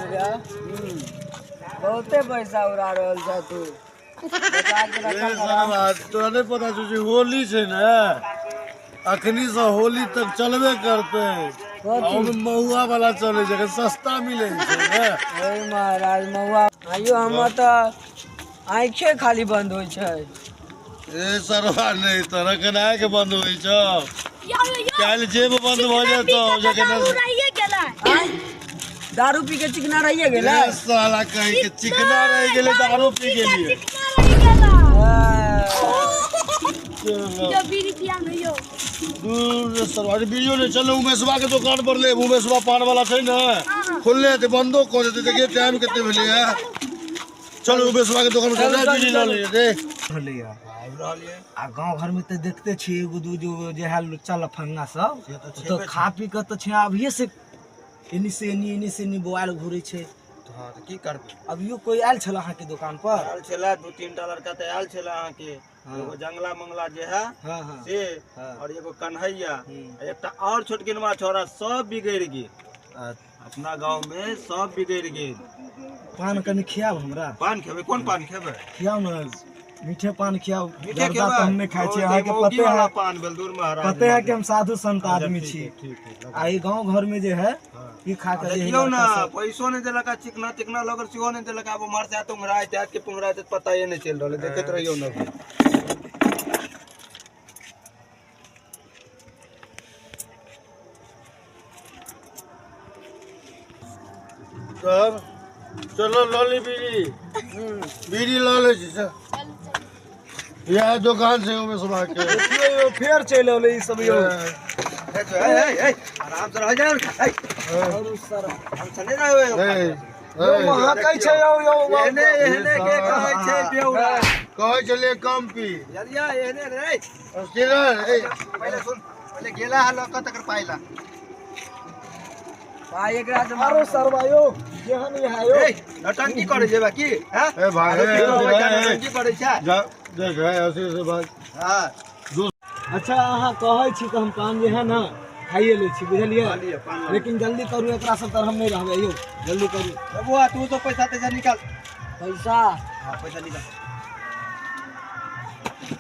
रुपया बहुते पैसा उड़ा रहल छ तू। बचा के रे रखल करा। सरवा, तोरा नहि पता छौ जे होली छै ने, अखनी से होली तक चलबे करते। कथी? महुआ वाला चले छै, एखन सस्ता मिले छै ने। ओए महाराज, महुआ आइयो हमर तऽ आँखे खाली बंद होइ छै। ए सरवा, नहि तोरा एखन आँखि बंद होइ छौ, काल्हि जेब बंद भऽ जेतौ जखन। आँय? दारू पी के चिकना रहिए गेलै? ए साला, कहीं के चिकना रहि गेलै, दारू पी गेलियै। चलो। दूर रे सरवा, अरे बीड़ियो नहि। चलो उमेशवा के दुकान पर ले। उमेशवा पान वाला छै ने, खोलने हेतै, बंदो कऽ देतै। देखिए टाइम कते भेलै है। चलो उमेशवा के दुकान पर चलो, बीड़ी लऽ लियै देख। होलैया आ गाँव घरमे तऽ देखते छियै, एगो दूगो जे है लुच्चा लफंगा सब ओ तऽ खा पी कऽ तऽ छै अभिये से एनी से एनी, एनी से एनी बौआयल घुरै छै। हँ, तऽ की करबै? अभियो कोइ आयल छल अहाँके दोकान पर? आयल छलै, दू तीन टा लड़का तऽ आयल छलै अहाँके। एगो जंगला मंगला जे है हँ से और एगो कन्हैया आ एकटा और छोटकिनवा छोरा, सब बिगड़ि गेल। अपना गाँव में सब बिगड़ि गेल। पान कनि खियाब हमरा। पान खेबै? कोन पान खेबै? खियाउ ने, मीठे पान खियाउ। मीठे जर्दा खेबै? तऽ हम नहि खाइ छी। ओ, अहाँके तऽ मौगी पते वाला है पान भेल, दूर महाराज। पते है कि हम साधु संत आदमी ठीक छी। है, ठीक है। आ ई गाँव घर में जे है ई खा के जे है देखियौ ने, लड़का सब। पैसो नहि देलक आ चिकना तिकना लगल सेहो नहि देलक। आब उम्हर से आयत, उम्हर आयत के पुमरा आयत, पताए नहि चलि रहल है। देखैत रहियौ ने। तब चलो लऽ ली बीड़ी। बीड़ी लऽ लै छी सर। इएह दोकान छै उमेशवा के। देखियौ यौ, फेर चलि अयलै ई सब यौ। ए, ए, ए, आराम से रह जाओ ने। ए, और सर हम से नहि रहबै। ए, यौ ए, महकै छै यौ यौ। एहने एहने के कहै छै बेउरा। कहै छलियै कम पी। जलिया एहने रे। किरण, ए, पहिले सुन, पहिले गेला है लऽ कऽ तकर पाइ ला। भाई, एकरा से आरो सरवा यौ, केहन ई है यौ? ए, नौटंकी करै जेबा की हैं? ए भाई, ए, ए, ए, नौटंकी करै छै। जा देख है ऐसे ऐसे भाई। हँ। अच्छा, अहाँ कहै छी तऽ हम पान जे है ने खाइए लै छी, बुझलियै? लऽ लिअ, पान लऽ लिअ। लेकिन जल्दी करू, एकरा सब तर हम नहि रहबै यौ, जल्दी करू। बबुआ, तू तो पैसा तैसा निकाल। पैसा? हाँ, पैसा निकाल।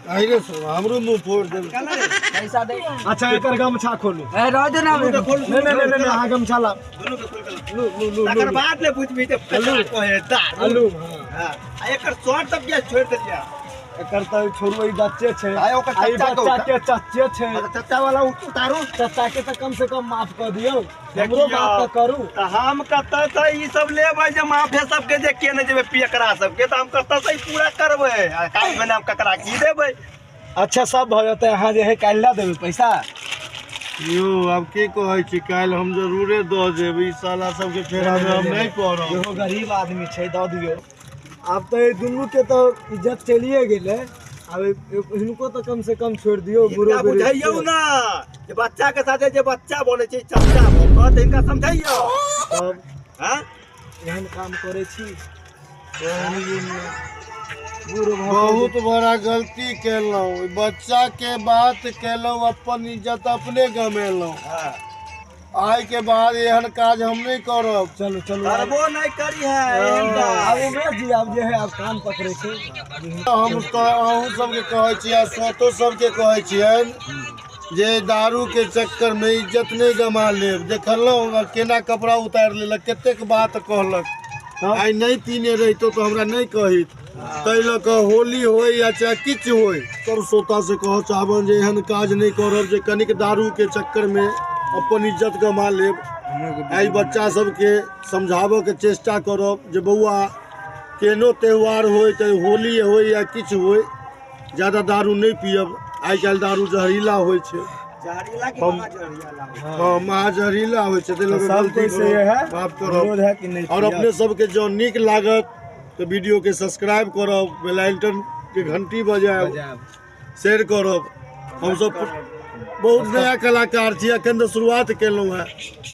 अरे सर, हमरो मुंह फोड़ देब। निकाल ना रे। पैसा दे। अच्छा, एकर गमछा खोलू। ए, रह दे ना। दुनू के खोल। नहि नहि नहि नहि, अहाँ गमछा ला। दुनू के खोल के ला। लू लू लू। तकर बाद ने बुझबी तऽ ककरा कहे दारू। आलू, हाँ। हाँ, आ एकर शर्ट सब किया छोड़ि देलियै? एकर तऽ छोड़ू, ई बच्चे छै। आइ ओकर आ ई चच्चा के बच्चा के चच्चे छै। अच्छा, चच्चा वाला उतारू। चच्चा के तऽ कम से कम माफ कऽ दियौ, हमरो देखियौ। माफ तऽ करू। तऽ हम कतऽ से ई सब लेबै जे माफे सबके जे केने जेबै पियकरा सबके, तऽ हम कतऽ से ई पूरा करबै? आ काल्हि भेने हम ककरा की देबै? अच्छा, सब भऽ जेतै। अहाँ जे है काल्हि लऽ देबै पैसा। यौ, आब की कहै छी, काल्हि हम जरूरे दऽ जेब। ई साला सबके फेरामे हम नहि पड़ब। इहो गरीब आदमी छै, दऽ दियौ। आब तऽ ई दुनू के तऽ इज्जत चलिए गेलै, आब हिनको तऽ कम से कम छोड़ि दियौ बुढ़ो। हिनका बुझैयौ ने जे बच्चा के साथे जे बच्चा बनै छै चच्चा भऽ कऽ, तऽ हिनका समझैयौ। तब हँ, एहन काम करै छी बूढ़ भऽ बहुत बड़ा गलती केलहुँ, ई बच्चा के बात केलहुँ, अपन इज्जत अपने गमेलहुँ। आइ के बाद एहन काज हम नहि करब। चलू चलू। करबो नहि करी है एहन आब काज। उमेश जी, आब जे है आब कान पकड़ै छै। हम तऽ अहूँ सबके कहै छी आ स्वतो सबके कहै छियनि जे दारू के चक्कर में इज्जत नहि गमा लेब। देखलहुँ केना कपड़ा उतारि लेलक, कतेक बात कहलक। आइ नहि पीने रहितो तऽ हमरा नहि कहित। ताहि लऽ कऽ होली होय या चाहे किछु होय, सब श्रोता से कहऽ चाहबनि जे एहन काज नहि करब जे कनिक दारू के चक्कर में अपन इज्जत गमा लेब। आइ बच्चा सबके समझाबऽ के चेष्टा करब जे बौआ, केहनो त्यौहार होय, तऽ होली होय या किछु होय, ज्यादा दारू नहि पियब। आइ काल्हि दारू जहरीला होइ छै। जहरीला की हम- महा जहरीला? हँ, महा जहरीला होइ छै, ताहि लऽ कऽ सब गलती कोइ से करब, है माफ करब। अनुरोध है कि नहि और पियब। अपने सबके जँ नीक लागत तऽ वीडियोके सब्सक्राइब करब, बेल आइकन के घंटी बजायब, बजायब। शेयर करब। हमसब बहुत नया कलाकार छी, एखन तऽ शुरुआत केलहुँ हेँ।